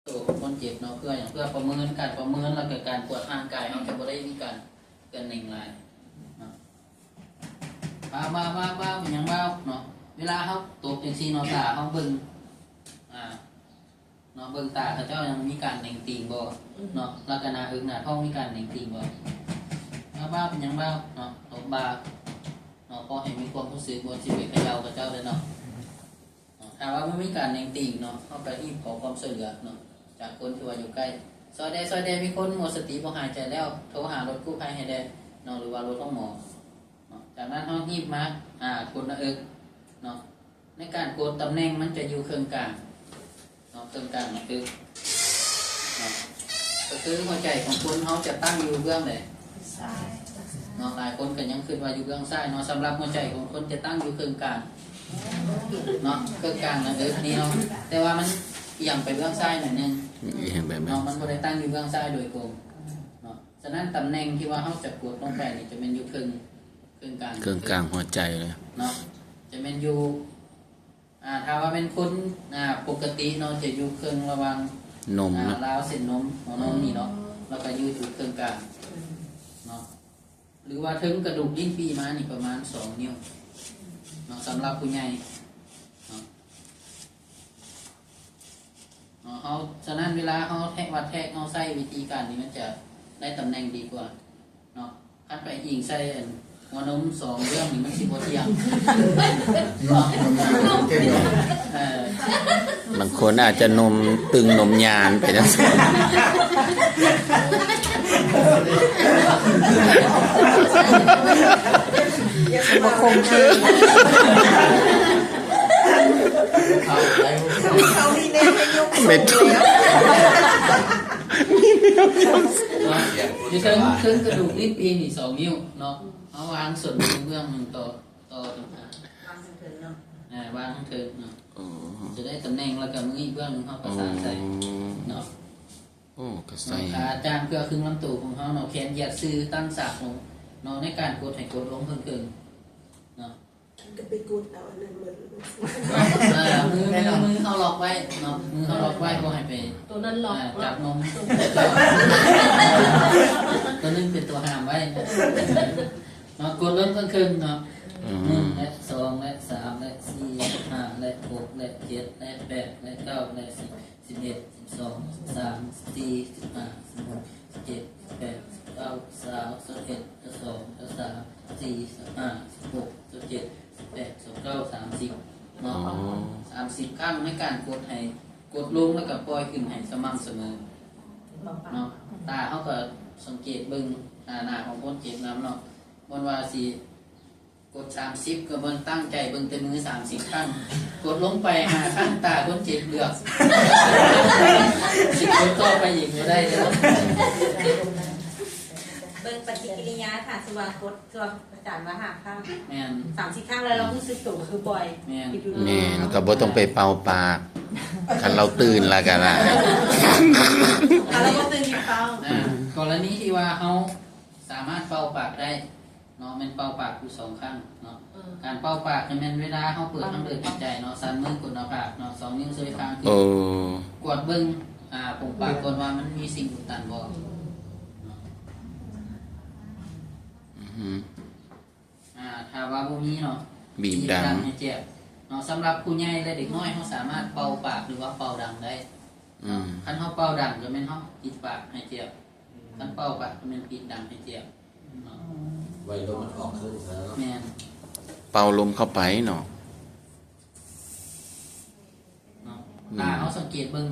ຕົວຂອງຄົນເຈັບເນາະ ເພື່ອຫຍັງ? ເພື່ອປະເມີນ ການປະເມີນ ແລ້ວກໍການກວດຮ່າງກາຍ ເຮົາຈະບໍ່ໄດ້ມີການເຄື່ອນເໜັງຫຼາຍເນາະ. ວ້າວ ວ້າວ ວ້າວ ເປັນຫຍັງ ວ້າວ ເນາະ? ເວລາເຮົາຕົບຈັ່ງຊີ້ເນາະ ຕາເຮົາເບິ່ງ ອ່າ ເນາະ ເບິ່ງຕາເຂົາເຈົ້າຍັງມີການເໜັງຕີງບໍ່ ອືມ ເນາະ ແລ້ວກໍໜ້າເອິກໜ້າທ້ອງມີການເໜັງຕີງບໍ່? ວ້າວ ເປັນຫຍັງ ວ້າວ ເນາະ ຕົບບ່າເນາະ ພໍໃຫ້ມີຄວາມຮູ້ສຶກ ບໍ່ຊິໄປຂະເຍົາເຂົາເຈົ້າເດີເນາະ. ເນາະ ຖ້າວ່າບໍ່ມີການເໜັງຕີງເນາະ ເຮົາກໍຮີບຂໍຄວາມຊ່ວຍເຫຼືອເນາະ ຈາກຄົນທີ່ວ່າຢູ່ໃກ້ ຊ່ອຍແດ່ ຊ່ອຍແດ່ ມີຄົນໝົດສະຕິບໍ່ຫາຍໃຈແລ້ວ ໂທຫາລົດກູ້ໄພໃຫ້ແດ່ເນາະ ຫຼືວ່າລົດໂຮງໝໍເນາະ. ຈາກນັ້ນເຮົາຮີບມາ ອ່າ ກົດໜ້າເອິກເນາະ ໃນການກົດຕຳແໜ່ງມັນຈະຢູ່ເຄິ່ງກາງເນາະ ເຄິ່ງກາງໜ້າເອິກເນາະ ກໍຄືຫົວໃຈຂອງຄົນເຮົາຈະຕັ້ງຢູ່ເບື້ອງໃດ? ຊ້າຍເນາະ ຫຼາຍຄົນກໍຍັງຄິດວ່າຢູ່ເບື້ອງຊ້າຍເນາະ ສຳລັບຫົວໃຈຂອງຄົນຈະຕັ້ງຢູ່ເຄິ່ງກາງເນາະ ເຄິ່ງກາງໜ້າເອິກນີ້ເນາະ ແຕ່ວ່າມັນອຽງໄປເບື້ອງຊ້າຍໜ້ອຍໜຶ່ງ ອຽງໄປເນາະ ມັນບໍ່ໄດ້ຕັ້ງຢູ່ເບື້ອງຊ້າຍໂດຍກົງເນາະ. ສະນັ້ນຕຳແໜ່ງທີ່ວ່າເຮົາຈະກົດລົງໄປນີ້ຈະແມ່ນຢູ່ເຄິ່ງ ເຄິ່ງກາງ ເຄິ່ງກາງຫົວໃຈເລີຍເນາະ ຈະແມ່ນຢູ່ ອ່າ ຖ້າວ່າແມ່ນຄົນ ອ່າ ປົກກະຕິເນາະ ຈະຢູ່ເຄິ່ງລະຫວ່າງນົມ ອ່າ ລາວເສັ້ນນົມ ຫົວນົມນີ້ເນາະ ແລ້ວກໍຢູ່ຈຸດເຄິ່ງກາງເນາະ ຫຼືວ່າເທິງກະດູກລີ້ນປີມານີ້ປະມານສອງນິ້ວເນາະ ສຳລັບຜູ້ໃຫຍ່ເນາະ. ເນາະ ເຮົາ ສະນັ້ນເວລາເຮົາແທກວັດແທກ ເຮົາໃຊ້ວິທີການນີ້ມັນຈະໄດ້ຕຳແໜ່ງດີກວ່າເນາະ ຄັນໄປອີງໃສ່ອັນຫົວນົມສອງເບື້ອງນີ້ມັນຊິບໍ່ທ່ຽງເນາະ ເອີ ບາງຄົນອາດຈະນົມຕຶງນົມຍານໄປຈັ່ງຊັ້ນ ບໍ່ຄົງເຄີງ. ເຂົາມີແນວໃຫ້ຍົກ ແມ່ນ ມີແນວຍົກ ເນາະ ຢູ່ເທິງ ເທິງກະດູກລີ້ນປີນີ້ສອງນິ້ວເນາະ ເຮົາວາງສົ້ນໜຶ່ງເບື້ອງໜຶ່ງຕໍ່ ຕໍ່ກັນມາ ວາງເທິງເນາະ ອ່າ ວາງເທິງເນາະ ອໍ ຈະໄດ້ຕຳແໜ່ງ ແລ້ວກໍມືອີກເບື້ອງໜຶ່ງເຮົາປະສານໃສ່ ອໍ ເນາະ ໂອ້ ກໍໃສ່ ຂາຈ້າງເກືອຄຶ່ງລຳໂຕຂອງເຮົາເນາະ ແຂນຢຽດຊື່ ຕັ້ງສາກລົງເນາະ ໃນການກົດໃຫ້ກົດລົງເຄິ່ງໆເນາະ. ກໍໄປກົດເອົາອັນນັ້ນໝົດ ເອີ ມື ມື ມືເຮົາລັອກໄວ້ເນາະ ມືເຮົາລັອກໄວ້ ບໍ່ໃຫ້ໄປ ຕົວນັ້ນລັອກ ເອີ ຈັບນົມ ຕົວໜຶ່ງເປັນຕົວຫ້າມໄວ້ເນາະ ກົດລົງເຄິ່ງໆເນາະ ອືມ ໜຶ່ງ ແລະ ສອງ ແລະ ສາມ ແລະ ສີ່ ແລະ ຫ້າ ແລະ ຫົກ ແລະ ເຈັດ ແລະ ແປດ ແລະ ເກົ້າ ແລະ ສິບ ສິບເອັດ ສິບສອງ ສິບສາມ ສິບສີ່ ສິບຫ້າ ສິບຫົກ ສິບເຈັດ ສິບແປດ ສິບເກົ້າ ຊາວ ຊາວເອັດ ຊາວສອງ ຊາວສາມ ຊາວສີ່ ຊາວຫ້າ ສິບຫົກ ສິບເຈັດ ສິບແປດ ສິບເກົ້າ ສາມສິບເນາະ ອໍ ສາມສິບຄັ້ງໃນການກົດໃຫ້ ກົດລົງແລ້ວກໍປ່ອຍຂຶ້ນໃຫ້ສະໝ່ຳສະເໝີເນາະ ຕາເຮົາກໍສັງເກດເບິ່ງ ອ່າ ໜ້າຂອງຄົນເຈັບນຳເນາະ ບໍ່ວ່າຊິ ກົດສາມສິບ ກໍເບິ່ງ ຕັ້ງໃຈເບິ່ງແຕ່ມືສາມສິບຄັ້ງ ກົດລົງໄປຫ້າຄັ້ງ ຕາຄົນເຈັບເຫຼືອກ ຊິກົດຕໍ່ໄປອີກບໍ່ໄດ້ເດີ ເບິ່ງປະຕິກິລິຍາ ຖ້າສະວ່າກົດ ຄືອາຈານວ່າຫ້າຄັ້ງ ແມ່ນ ສາມສິບຄັ້ງ ແລ້ວລາວຮູ້ສຶກໂຕ ກໍຄືປ່ອຍ ແມ່ນ ແມ່ນ ກໍບໍ່ຕ້ອງໄປເປົ່າປາກ ຄັນລາວຕື່ນແລ້ວກໍນະ ຄັນລາວບໍ່ຕື່ນ ໃຫ້ເປົ່າ ອ່າ ກໍລະນີທີ່ວ່າເຮົາສາມາດເປົ່າປາກໄດ້ ເນາະ ແມ່ນເປົ່າປາກຢູ່ສອງຄັ້ງເນາະ ເອີ ການເປົ່າປາກນີ້ແມ່ນເວລາເຮົາເປີດທາງເດີນຫາຍໃຈເນາະ ສັ່ນມືກົດໜ້າຜາກເນາະ ສອງນິ້ວໂຊຍຄາງຂຶ້ນ ເອີ ກວດເບິ່ງ ອ່າ ປົງປາກກ່ອນວ່າມັນມີສິ່ງອຸດຕັນບໍ່ເນາະ ອືຮຶ ອ່າ ຖ້າວ່າບໍ່ມີເນາະ ບີບດັງ ບີບດັງໃຫ້ແຈບເນາະ ສຳລັບຜູ້ໃຫຍ່ ແລະ ເດັກນ້ອຍ ເຮົາສາມາດເປົ່າປາກ ຫຼືວ່າເປົ່າດັງໄດ້ ອືມ ຄັນເຮົາເປົ່າດັງກໍແມ່ນເຮົາປິດປາກໃຫ້ແຈບ ຄັນເປົ່າປາກກໍແມ່ນປິດດັງໃຫ້ແຈບ ເນາະ ໄວ້ລົມມັນອອກຄືນເນາະ ແມ່ນ ເປົ່າລົມເຂົ້າໄປເນາະ ເນາະ ອືມ ຕາເຮົາສັງເກດເບິ່ງ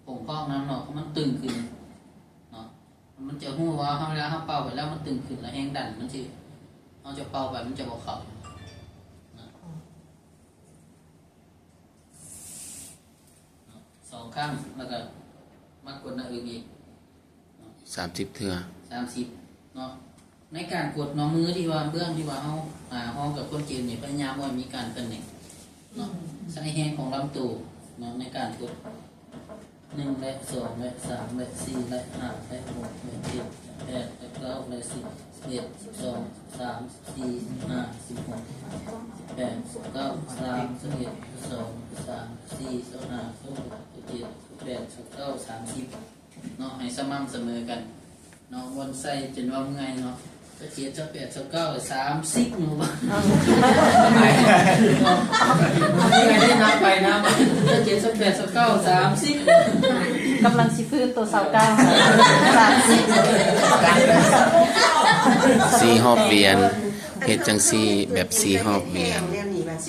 ຜົງພອກນຳເນາະ ມັນຕຶງຂຶ້ນເນາະ ມັນຈະຮູ້ວ່າເຮົາ ເວລາເຮົາເປົ່າໄປແລ້ວມັນຕຶງຂຶ້ນ ແລ້ວແຮງດັນມັນຊິ ເຮົາຈະເປົ່າໄປມັນຈະບໍ່ເຂົ້າເນາະ. ສອງຄັ້ງ ແລ້ວກໍມາກົດໜ້າເອິກອີກ ສາມສິບເທື່ອ ສາມສິບເນາະ ໃນການກົດເນາະ ມືທີ່ວ່າ ເບື້ອງທີ່ວ່າເຮົາ ອ່າ ຮອງກັບຄົນເຈັບນີ້ ພະຍາຍາມບໍ່ໃຫ້ມີການເຄື່ອນໄຫວເນາະ ອືມ ໃຊ້ແຮງຂອງລຳໂຕເນາະ ໃນການກົດ ໜຶ່ງ ແລະ ສອງ ແລະ ສາມ ແລະ ສີ່ ແລະ ຫ້າ ແລະ ຫົກ ແລະ ເຈັດ ແລະ ແປດ ແລະ ເກົ້າ ແລະ ສິບ ສິບເອັດ ສິບສອງ ສິບສາມ ສິບສີ່ ສິບຫ້າ ສິບຫົກ ສິບແປດ ສິບເກົ້າ ຊາວ ຊາວເອັດ ຊາວສອງ ຊາວສາມ ຊາວສີ່ ຊາວຫ້າ ຊາວຫົກ ຊາວເຈັດ ແປດ ຊາວເກົ້າ ສາມສິບເນາະ ໃຫ້ສະໝ່ຳສະເໝີກັນເນາະ ວນໃສ່ຈົນວ່າເມື່ອຍເນາະ ຊາວເຈັດ ຊາວແປດ ຊາວເກົ້າ ສາມສິບ ເນາະ ໄດ້ນັບໄປນຳ ຊາວເຈັດ ຊາວແປດ ຊາວເກົ້າ ສາມສິບ ກຳລັງຊິຟື້ນໂຕ ຊາວເກົ້າ ສາມສິບ ສີ່ຮອບວຽນ ເຮັດຈັ່ງຊີ້ ແບບສີ່ຮອບວຽນ.